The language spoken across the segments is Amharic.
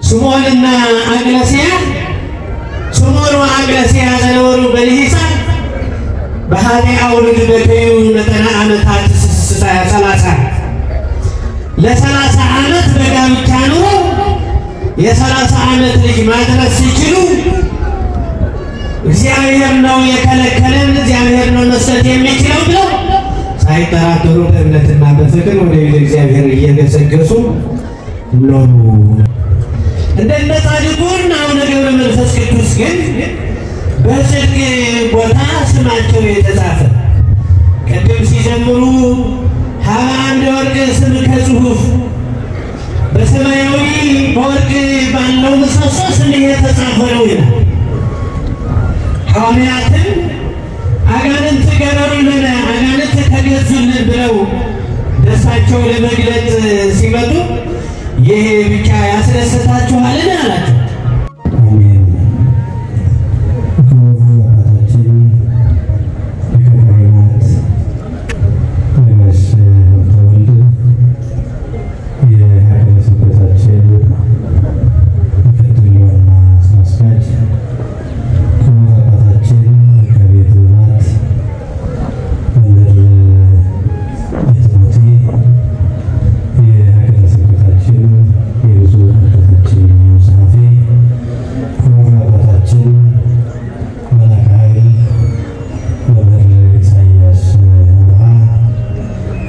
ስምዖንና አግለስያ ስምዖን ወአግለስያ ዘነበሩ በልሂሳ በሃዲአ ውሉድ በከዩ መጠነ ዓመታት 30 ለ30 ዓመት በጋብቻ ኑሮ የ30 ዓመት ልጅ ማድረስ ሲችሉ እግዚአብሔር ነው የከለከለን፣ እግዚአብሔር ነው መስጠት የሚችለው ብለው ሳይጠራጠሩ በእምነትና በፍቅር ወደ ቤተ እግዚአብሔር እየገሰገሱ ኖሩ። እንደነ ጻድቁን አቡነ ገብረ መንፈስ ቅዱስ ግን በጽድቅ ቦታ ስማቸው የተጻፈ ቅድም ሲዘምሩ ሀበ አምደ ወርቅ ስም ከጽሑፍ በሰማያዊ በወርቅ ባለው ምሰሶ ስምህ የተጻፈ ነው ይላል። ሐዋርያትም አጋንንት ገበሩልን፣ አጋንንት ተገዙልን ብለው ደስታቸው ለመግለጽ ሲመጡ ይሄ ብቻ ያስደስታችኋልን አላቸው። አሜን። ክቡር አባታችን ሊቀ ካህናት ነጋሽ ሀብተወልድ፣ የሀገረ ስብከታችን ምክትል ዋና ስራ አስኪያጅ፣ ክቡር አባታችን መጋቤ ጥበባት መምህር ጢሞቲ፣ የሀገረ ስብከታችን የብፁዕ አባታችን ጸሐፊ፣ ክቡር አባታችን መላከ ኃይል መምህር ኢሳያስ አብርሃ፣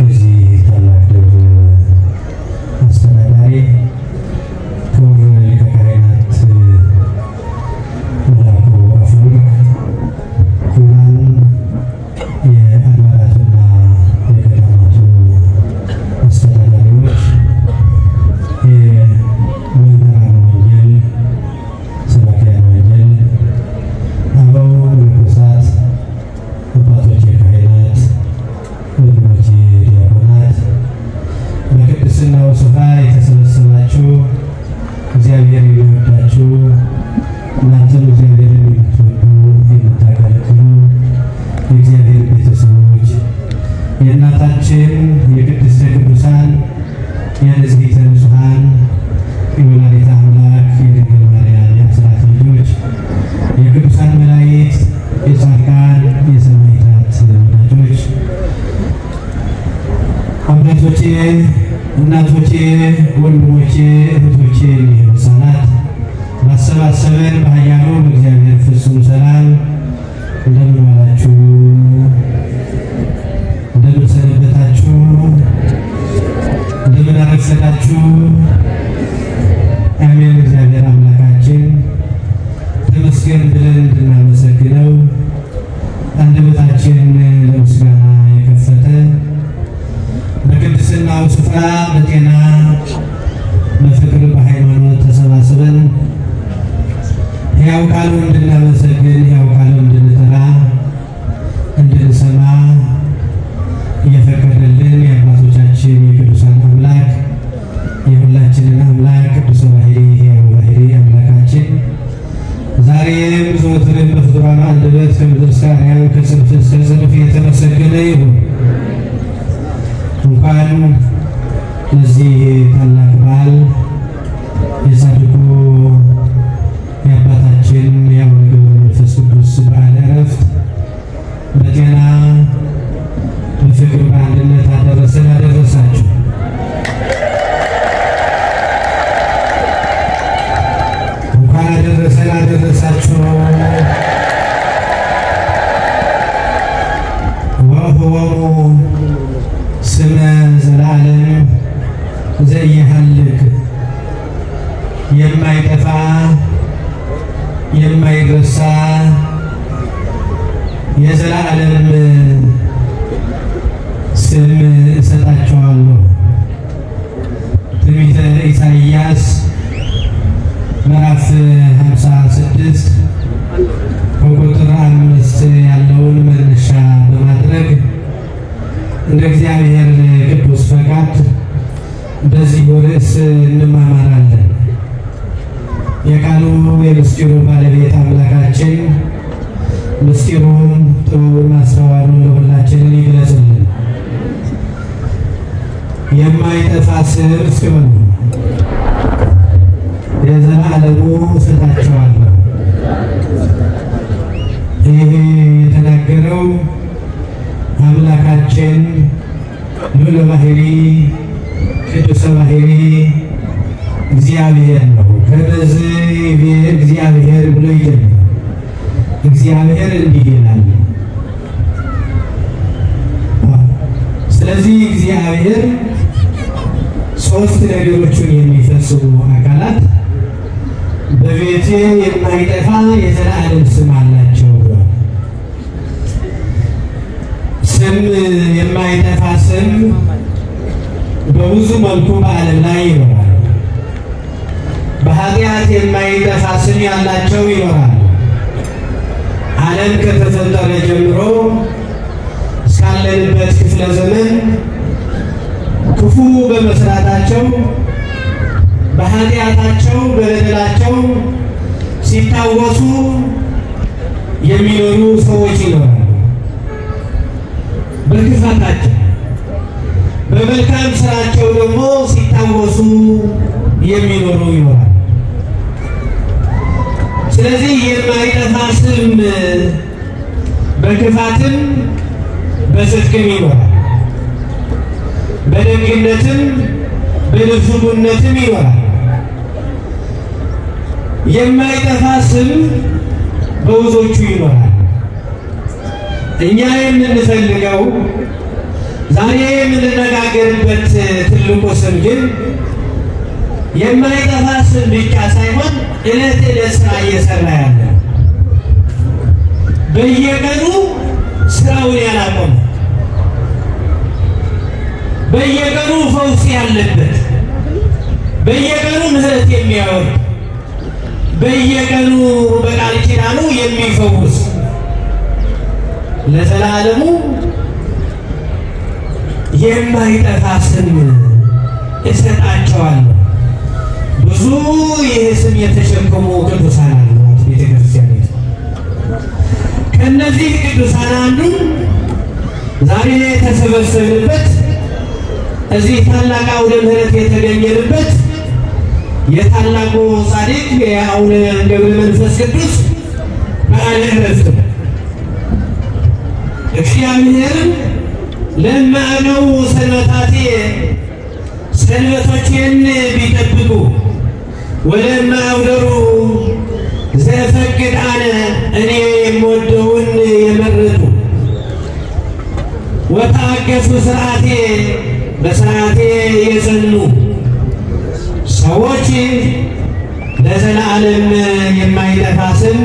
የዚህ ታላቅ ደብር አስተዳዳሪ፣ ክቡር ሊቀ ካህናት መላኩ አፈወርቅ፣ ክቡራን የአድባራትና የገዳማቱ አስተዳዳሪዎች፣ የመምህራን ወንጌል፣ ሰባክያነ ወንጌል፣ አበው መነኮሳት፣ አባቶቼ ካህናት፣ ወንድሞቼ ዲያቆናት፣ በቅድስናው ስፍራ የተሰበሰባችሁ እግዚአብሔር የሚወዳችሁ እናንተም እግዚአብሔርን የምትወዱ የምታገለግሉ የእግዚአብሔር ቤተሰቦች፣ የእናታችን የቅድስተ ቅዱሳን የንጽሕተ ንጹሐን የወላዲተ አምላክ የድንግል ማርያም የአስራት ልጆች፣ የቅዱሳን መላእክት፣ የጻድቃን የሰማዕታት ወዳጆች፣ አባቶቼ፣ እናቶቼ፣ ወንድሞቼ፣ እህቶቼ፣ እንዲሁም ሕፃናት ባሰባሰበን በኃያሉ በእግዚአብሔር ፍጹም ሰላም እንደምን ዋላችሁ? እንደምን ሰነበታችሁ? እንደምን አረፈዳችሁ? አሜን። እግዚአብሔር አምላካችን ተመስገን ብለን እንድናመሰግነው አንደበታችን ለምስጋና የከፈተ፣ በቅድስናው ስፍራ በጤና በፍቅር በሃይማኖት ተሰባስበን ሕያው ቃሉን እንድናመሰግን፣ ሕያው ቃሉን እንድንጠራ፣ እንድንሰማ እየፈቀደልን የአባቶቻችን የቅዱሳን አምላክ፣ የሁላችንን አምላክ፣ ቅዱሰ ባሕርይ፣ ሕያው ባሕርይ አምላካችን ዛሬም ዘወትርም በፍጡራን አንደበት ከምድር እስከ አርያም ከጽንፍ እስከ ጽንፍ የተመሰገነ ይሁን። እንኳን ለዚህ ታላቅ በዓል የጻድቁ የአባታችን የአቡነ ገብረ መንፈስ ቅዱስ በዓለ ዕረፍት በጤና በፍቅር በአንድነት አደረሰን አደረሳችሁ። እንኳን አደረሰን አደረሳችሁ። ወእህቦሙ ስመ ዘለዓለም ዘኢይሃልክ፣ የማይጠፋ የማይረሳ የዘላለም ስም እሰጣቸዋለሁ። ትንቢተ ኢሳይያስ ምዕራፍ 56 ከቁጥር 5 ያለውን መነሻ በማድረግ እንደ እግዚአብሔር ቅዱስ ፈቃድ በዚህ ርዕስ እንማማራለን። የቃሉ የምስጢሩ ባለቤት አምላካችን ምስጢሩን ጥበቡን ማስተዋሉን ለሁላችንን ይግለጽልን። የማይጠፋ ስም እስኪ በሉ። የዘላለም ለዘላለሙ እሰጣቸዋለሁ። ይህ የተናገረው አምላካችን ልዑለ ባሕርይ ቅዱሰ ባሕርይ እግዚአብሔር ነው። ከመዝ እግዚአብሔር ብሎ ይጀምራል። እግዚአብሔር እንዲህ ይላል። ስለዚህ እግዚአብሔር ሶስት ነገሮችን የሚፈጽሙ አካላት በቤቴ የማይጠፋ የዘላለም ስም አላቸው ብሏል። ስም የማይጠፋ ስም በብዙ መልኩ በዓለም ላይ ይኖራል። በኃጢአት የማይጠፋ ስም ያላቸው ይኖራል። ዓለም ከተፈጠረ ጀምሮ እስካለንበት ክፍለ ዘመን ክፉ በመስራታቸው በኃጢአታቸው በበደላቸው ሲታወሱ የሚኖሩ ሰዎች ይኖራሉ። በክፋታቸው በመልካም ስራቸው ደግሞ ሲታወሱ የሚኖሩ ይኖራሉ። ስለዚህ የማይጠፋ ስም በክፋትም በጽድቅም ይኖራል፣ በደግነትም በንፉግነትም ይኖራል። የማይጠፋ ስም በብዙዎቹ ይኖራል። እኛ የምንፈልገው ዛሬ የምንነጋገርበት ትልቁ ስም ግን የማይጠፋ ስም ብቻ ሳይሆን ዕለት ዕለት ስራ እየሰራ ያለ በየቀኑ ስራውን ያላቆመ በየቀኑ ፈውስ ያለበት በየቀኑ ምሕረት የሚያወርድ በየቀኑ በቃል ኪዳኑ የሚፈውስ ለዘላለሙ የማይጠፋ ስም እሰጣቸዋለሁ። ብዙ ይህ ስም የተሸከሙ ቅዱሳን አሏት ቤተክርስቲያን። ከእነዚህ ቅዱሳን አንዱ ዛሬ የተሰበሰብንበት እዚህ ታላቅ አውደ ምሕረት የተገኘንበት የታላቁ ጻድቅ የአቡነ ገብረ መንፈስ ቅዱስ በዓለ ዕረፍቱ ነው። እግዚአብሔር ለማነው ሰንበታቴ ሰንበቶቼን ቢጠብቁ ወለማ አውደሩ ዘፈቅድ አነ እኔ የምወደውን የመረጡ ወታገሱ ስርዓቴ በስርዓቴ የጸኑ ሰዎች ለዘላለም የማይጠፋ ስም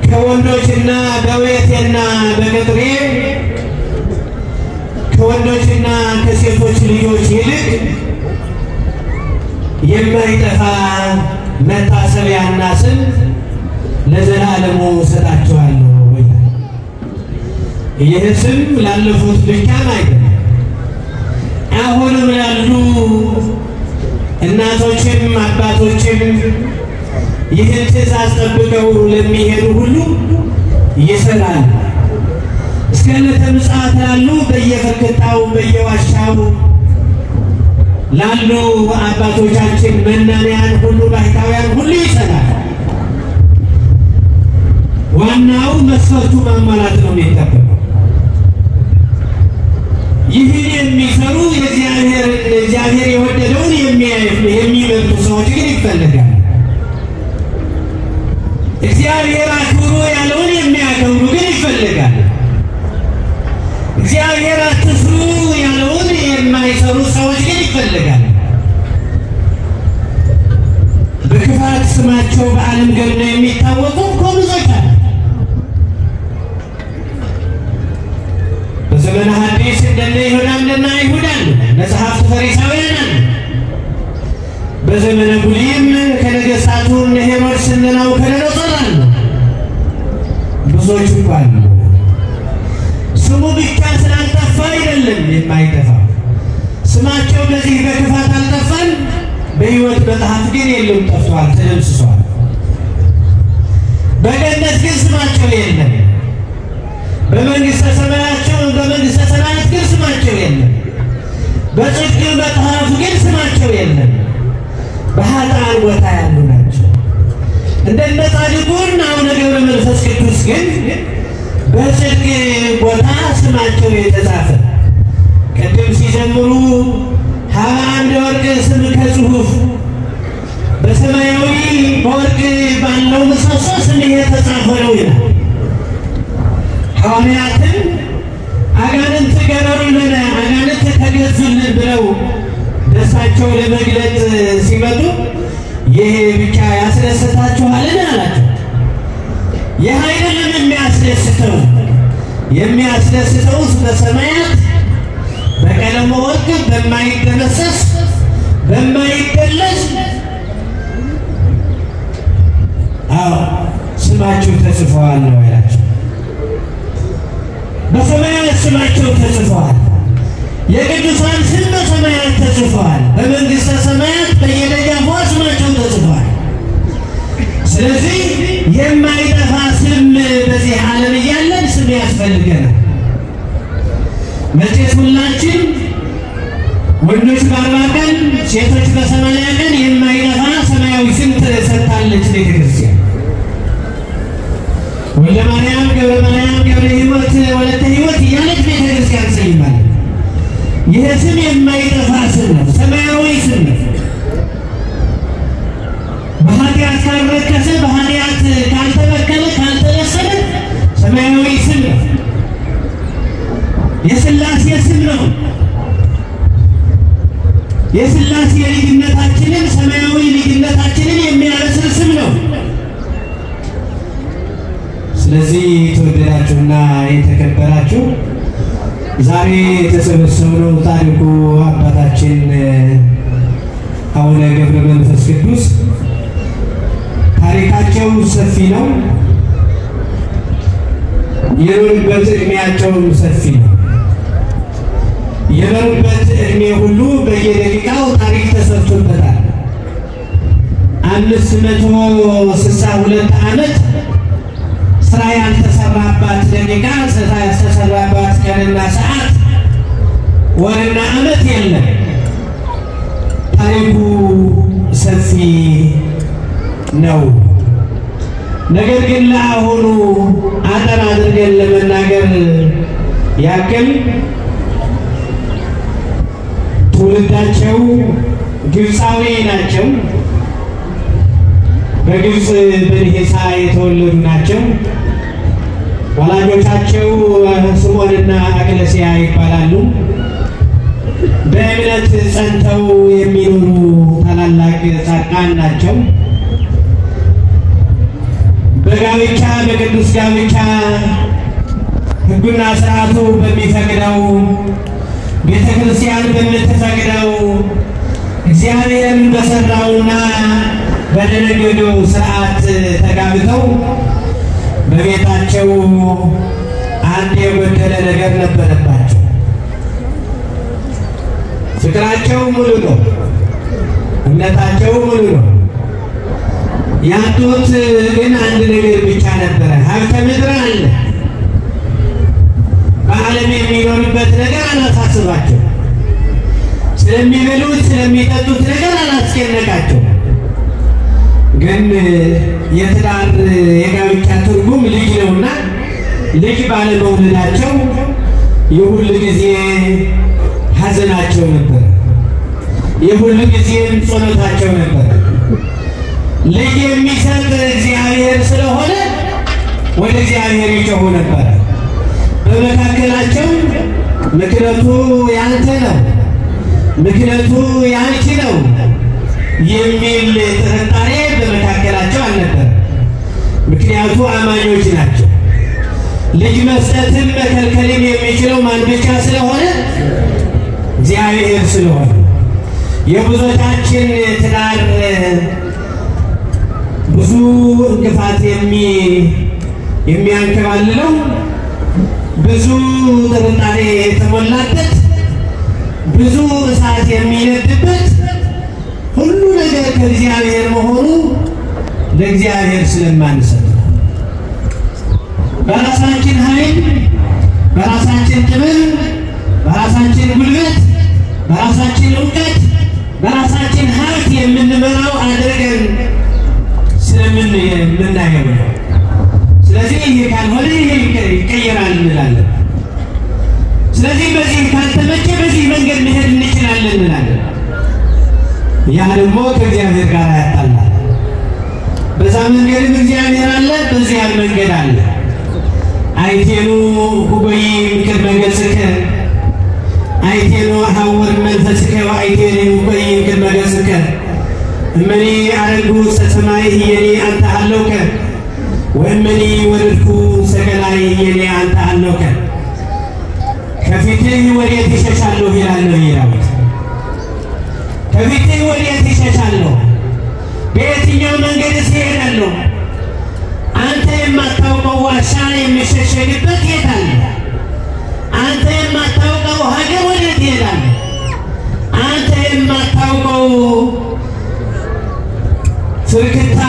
ከወንዶችና በቤቴና በቅጥሬ ከወንዶችና ከሴቶች ልጆች ይልቅ የማይጠፋ መታሰቢያና ስም ለዘላለሙ እሰጣቸዋለሁ። ይህ ስም ላለፉት ብቻም አይደለም፣ አሁንም ላሉ እናቶችም አባቶችም ይህን ትእዛዝ ጠብቀው ለሚሄዱ ሁሉ ይሰራል። እስከ ዕለተ ምጽአት ላሉ በየፈክታው በየዋሻው ላሉ አባቶቻችን መናንያን ሁሉ ባሕታውያን ሁሉ ይሰራል። ዋናው መስፈርቱ ማሟላት ነው የሚጠበቀው። ይህን የሚሰሩ እግዚአብሔር የወደደውን የሚመርጡ ሰዎች ግን ይፈልጋል። እግዚአብሔር አክብሩ ያለውን የሚያከብሩ ግን ይፈልጋል። እግዚአብሔር አትስሩ ያለውን የማይሰሩ ሰዎች ግን ይፈልጋል። በክፋት ስማቸው በዓለም ገኖ የሚታወቁ እኮ ብዙዎች አሉ። በዘመነ ሐዲስ እንደነ ይሁዳ እንደነ አይሁድ አሉ፣ መጽሐፍት ፈሪሳውያን አሉ። በዘመነ ብሉይም ከነገሥታቱ እነ ሄሮድስ እነ ናቡከደነፆር አሉ። ብዙዎች እኮ አሉ። ስሙ ብቻ ስላልጠፋ አይደለም የማይጠፋው። ስማቸው በዚህ በክፋት አልጠፋም። በሕይወት መጽሐፍ ግን የለም፣ ጠፍቷል፣ ተደምስሷል። በገነት ግን ስማቸው የለም። በመንግሥተ ሰማያቸው በመንግሥተ ሰማያት ግን ስማቸው የለም። በጽድቅ መጽሐፍ ግን ስማቸው የለም። በኃጥአን ቦታ ያሉ ናቸው። እንደነ ጻድቁን አቡነ ገብረ መንፈስ ቅዱስ ግን በጽድቅ ቦታ ስማቸው የተጻፈ፣ ቅድም ሲዘምሩ ሀበ አምደ ወርቅ ስም ከጽሑፍ፣ በሰማያዊ በወርቅ ባለው ምሰሶ ስም የተጻፈ ነው ይላል። ሐዋርያትን አጋንንት ገበሩልን፣ አጋንንት ተገዙልን ብለው ደስታቸው ለመግለጽ ሲመጡ ይህ ብቻ ያስደስታችኋልን? አላቸው። ይህ አይደለም የሚያስደስተው፣ የሚያስደስተው በሰማያት በቀለመ ወርቅ በማይደመሰስ በማይደለዝ፣ አዎ ስማችሁ ተጽፈዋል ነው ያላቸው። በሰማያት ስማቸው ተጽፈዋል። የቅዱሳን ስም በሰማያት ተጽፈዋል። በመንግሥተ ሰማያት በየደጃፏ ስማቸው ተጽፈዋል። ስለዚህ የማይጠፋ ስም በዚህ ዓለም እያለን ስም ያስፈልገናል። መቼስ ሁላችን ወንዶች በ40 ቀን ሴቶች በ80 ቀን የማይጠፋ ሰማያዊ ስም ሰጥታለች ቤተክርስቲያን። ወልደ ማርያም፣ ገብረ ማርያም፣ ገብረ ሕይወት፣ ወለተ ሕይወት እያለች ቤተክርስቲያን ሰይማለች። ይህ ስም የማይጠፋ ስም ነው፣ ሰማያዊ ስም ነው። በኃጢአት ካልረከሰ፣ በኃጢአት ካልተበከለ፣ ካልተለሰነ ሰማያዊ ስም ነው። የሥላሴ ስም ነው። የሥላሴ ልጅነታችንን፣ ሰማያዊ ልጅነታችንን የሚያበስር ስም ነው። ስለዚህ የተወደዳችሁና የተከበራችሁ፣ ዛሬ የተሰበሰብነው ጻድቁ አባታችን አቡነ ገብረ መንፈስ ቅዱስ ታሪካቸው ሰፊ ነው። የኖሩበት ዕድሜያቸውም ሰፊ ነው። የኖሩበት ዕድሜ ሁሉ በየደቂቃው ታሪክ ተሰርቶበታል። 562 ዓመት ስራ ያልተሰራባት ደቂቃ፣ ስራ ያልተሰራባት ቀንና ሰዓት፣ ወርና ዓመት የለም። ታሪኩ ሰፊ ነው። ነገር ግን ለአሁኑ አጠር አድርገን ለመናገር ያክል ትውልዳቸው ግብፃዊ ናቸው። በግብፅ በንሄሳ የተወለዱ ናቸው። ወላጆቻቸው ስምዖንና አቅለሲያ ይባላሉ። በእምነት ጸንተው የሚኖሩ ታላላቅ ጻድቃን ናቸው። በጋብቻ፣ በቅዱስ ጋብቻ፣ ሕጉና ስርዓቱ በሚፈቅደው፣ ቤተ ክርስቲያን በምትፈቅደው፣ እግዚአብሔር በሰራውና በደነገገው ስርዓት ተጋብተው በቤታቸው አንድ የጎደለ ነገር ነበረባቸው። ፍቅራቸው ሙሉ ነው። እምነታቸው ሙሉ ነው። ያጡት ግን አንድ ነገር ብቻ ነበረ። ሀብተ ምድር አለ። በዓለም የሚኖርበት ነገር አላሳስባቸው። ስለሚበሉት ስለሚጠጡት ነገር አላስጨነቃቸው። ግን የትዳር የጋብቻ ትርጉም ልጅ ነውና ልጅ ባለመውለዳቸው የሁል ጊዜ ሐዘናቸው ነበር። የሁል ጊዜም ጸሎታቸው ነበር። ልጅ የሚሰጥ እግዚአብሔር ስለሆነ ወደ እግዚአብሔር ይጮሁ ነበር። በመካከላቸው ምክንያቱ ያንተ ነው፣ ምክንያቱ ያንቺ ነው የሚል ጥርጣሬ በመካከላቸው አልነበረም። ምክንያቱ አማኞች ናቸው። ልጅ መስጠትም መከልከልም የሚችለው ማን ብቻ ስለሆነ? እግዚአብሔር ስለሆነ። የብዙዎቻችን ትዳር ብዙ እንቅፋት የሚያንከባልለው፣ ብዙ ጥርጣሬ የተሞላበት፣ ብዙ እሳት የሚነድበት ሁሉ ነገር ከእግዚአብሔር መሆኑ ለእግዚአብሔር ስለማንሰጥ፣ በራሳችን ኃይል፣ በራሳችን ጥበብ፣ በራሳችን ጉልበት፣ በራሳችን እውቀት፣ በራሳችን ሀብት የምንመራው አድርገን ስለምናየው ነው። ስለዚህ ይህ ካልሆነ ይህ ይቀየራል እንላለን። ስለዚህ በዚህ ካልተመቸ በዚህ መንገድ መሄድ እንችላለን እንላለን። ያ ደግሞ ከእግዚአብሔር ጋር ያጣላል። በዛ መንገድም እግዚአብሔር አለ፣ በዚያ መንገድ አለ። አይቴኑ ሁበይ ምክር መገጽከ አይቴኑ ሐውር መንፈስከ ወአይቴኑ ሁበይ ምክር መገጽከ እመኒ አረጉ ሰማይ እየኔ አንተ አለውከ ወእመኒ ወረድኩ ሰቀላይ እየኔ አንተ አለውከ። ከፊትህ ወዴት ይሸሻለሁ ይላል ነቢየ ዳዊት። ከፊትህ ወዴት ይሸሻለሁ? በየትኛው መንገድስ እሄዳለሁ? አንተ የማታውቀው ዋሻ የሚሸሸግበት የት አለ? አንተ የማታውቀው ሀገር ወዴት ይሄዳል? አንተ የማታውቀው ፍርክታ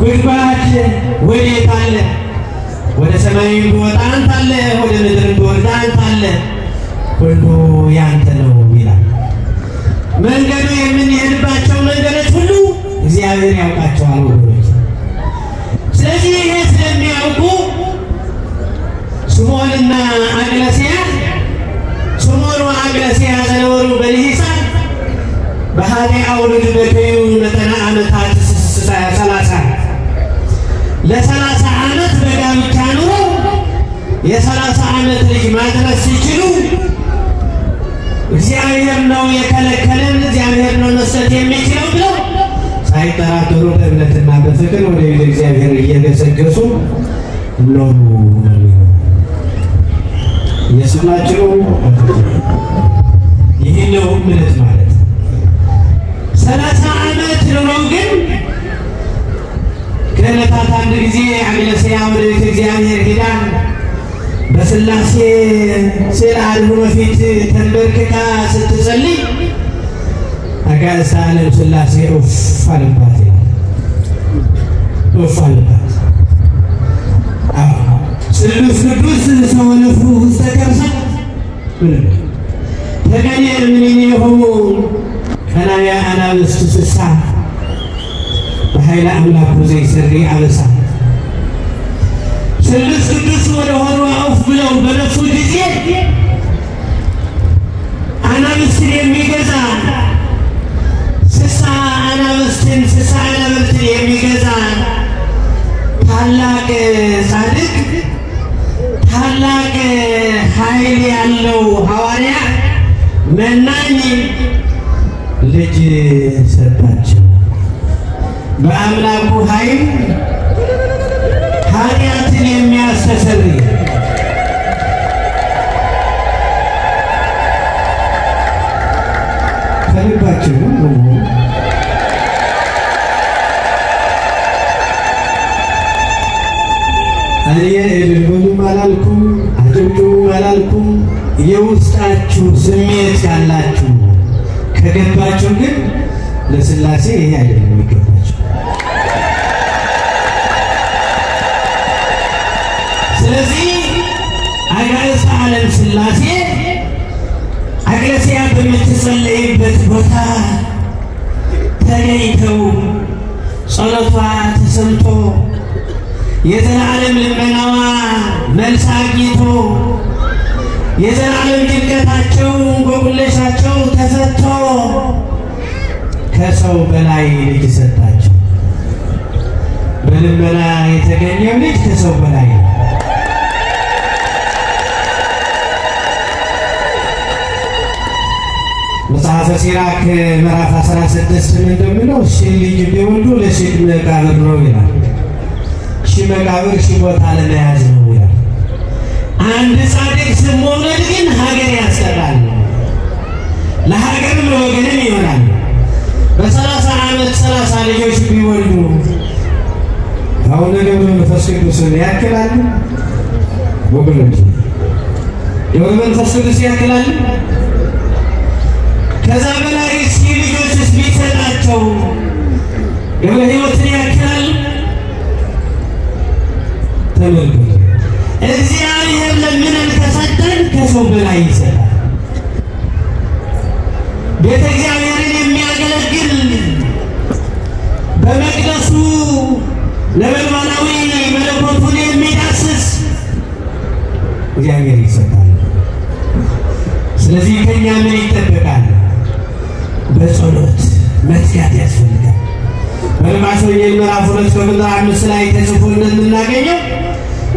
ጉድጓድ ወዴት አለ? ወደ ሰማይ ብወጣ አንተ አለ፣ ወደ ምድር ብወርድ አንተ አለ። ሁሉ ያንተ ነው ይላል። መንገዱ የምንሄድባቸው መንገዶች ሁሉ እግዚአብሔር ያውቃቸዋል ወገኖች። ስለዚህ ይሄ ስለሚያውቁ ስምዖንና አግለስያ ስምዖን ወአግለስያ ዘነበሩ በልሂሳ በሃዲ አውርድ በከዩ መጠነ ዓመታት 30 ለ30 ዓመት በጋብቻ ኑሮ የ30 ዓመት ልጅ ማድረስ ሲችሉ እግዚአብሔር ነው የከለከለን፣ እግዚአብሔር ነው መስጠት የሚችለው ብለው ሳይጠራጠሩ በእምነትና በፍቅር ወደ ቤተ እግዚአብሔር እየገሰገሱ ኖሩ። እየሰማችሁ ይህ ነው እምነት ማለት። 30 ዓመት ኑረው ግን ከዕለታት አንድ ጊዜ አግለስያ ወደ ቤተ እግዚአብሔር ሄዳ በስላሴ ስዕለ አድኅኖ ፊት ተንበርክካ ስትጸልይ አጋዕዝተ ዓለም ሥላሴ ኡፍ አለባት ይላል። ኡፍ አለባት። ስሉስ ቅዱስ ሰወነፉ ውስተ ከርሳ ተገኘ እምኔሆሙ ቀናያ አናብስት ስሳ በኃይለ አምላኩ ዘይሰሪ አበሳ። ስሉስ ቅዱስ ወደ ሆኗ ኡፍ ብለው በነፉ ጊዜ አናብስትን የሚገዛ 60 አናብስትን 60 አናብስትን የሚገዛ ታላቅ ጻድቅ ታላቅ ኃይል ያለው ሐዋርያ መናኝ ልጅ ሰጣቸው። በአምላኩ ኃይል ኃጢአትን የሚያስተሰርይ ከልባችሁ ነው። እኔ እልል በሉም አላልኩም፣ አጨብጭቡም አላልኩም። የውስጣችሁ ስሜት ያላችሁ ከገባችሁ ግን ለስላሴ ይሄ አይደለም የሚገባችሁ። ስለዚህ አጋዕዝተ ዓለም ሥላሴ አግለስያ በምትጸለይበት ቦታ ተገኝተው ጸሎቷ ተሰምቶ የዘላለም ልመናዋ መልስ አግኝቶ የዘላለም ጭንቀታቸው እንቆቅልሻቸው ተፈቶ ከሰው በላይ ልጅ ሰጣቸው። በልመና የተገኘው ልጅ ከሰው በላይ ነው። መጽሐፈ ሲራክ ምዕራፍ 16 ምን እንደሚለው ሺህ ልጅ ቢወልዱ ለሺህ መቃብር ነው ይላል። ሺህ መቃብር ሺህ ቦታ ለመያዝ ነው ይላል። አንድ ጻድቅ ስም መውለድ ግን ሀገር ያስጠራል፣ ለሀገርም ለወገንም ይሆናል። በ30 ዓመት 30 ልጆች ቢወልዱ አቡነ ገብረ መንፈስ ቅዱስን ያክላሉ? ወገኖች ገብረ መንፈስ ቅዱስ ያክላሉ? ከዛ በላይ እስኪ ልጆችስ ቢሰጣቸው ገብረ ሕይወትን ያክላሉ? ተመልከቱ። እግዚአብሔር ለምነን ከሰጠን ከሰው በላይ ይሰጣል። ቤተ እግዚአብሔርን ነበልባላዊ መለኮቱን የሚዳስስ እግዚአብሔር ይሰጣል። ስለዚህ ከኛ ምን ይጠበቃል? በጸሎት መትጋት ያስፈልጋል። በሉቃስ ወንጌል ምዕራፍ 2 ከቁጥር 5 ላይ ተጽፎ እንደምናገኘው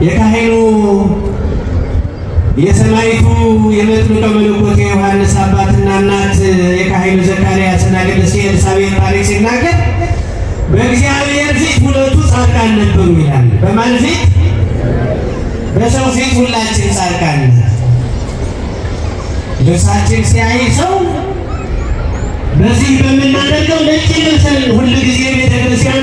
የካህኑ የሰማዕቱ የመጥምቀ መለኮት የዮሐንስ አባትና እናት የካህኑ ዘካርያስና ቅድስት ኤልሳቤጥ ታሪክ ሲናገር በእግዚአብሔር ፊት ሁለቱ ጻድቃን ነበሩ ይላል። በማን ፊት? በሰው ፊት ሁላችን ጻድቃን ነን። ልብሳችን ሲያይ ሰው በዚህ በምናደርገው ነጭ ልብስን ሁል ጊዜ ቤተክርስቲያን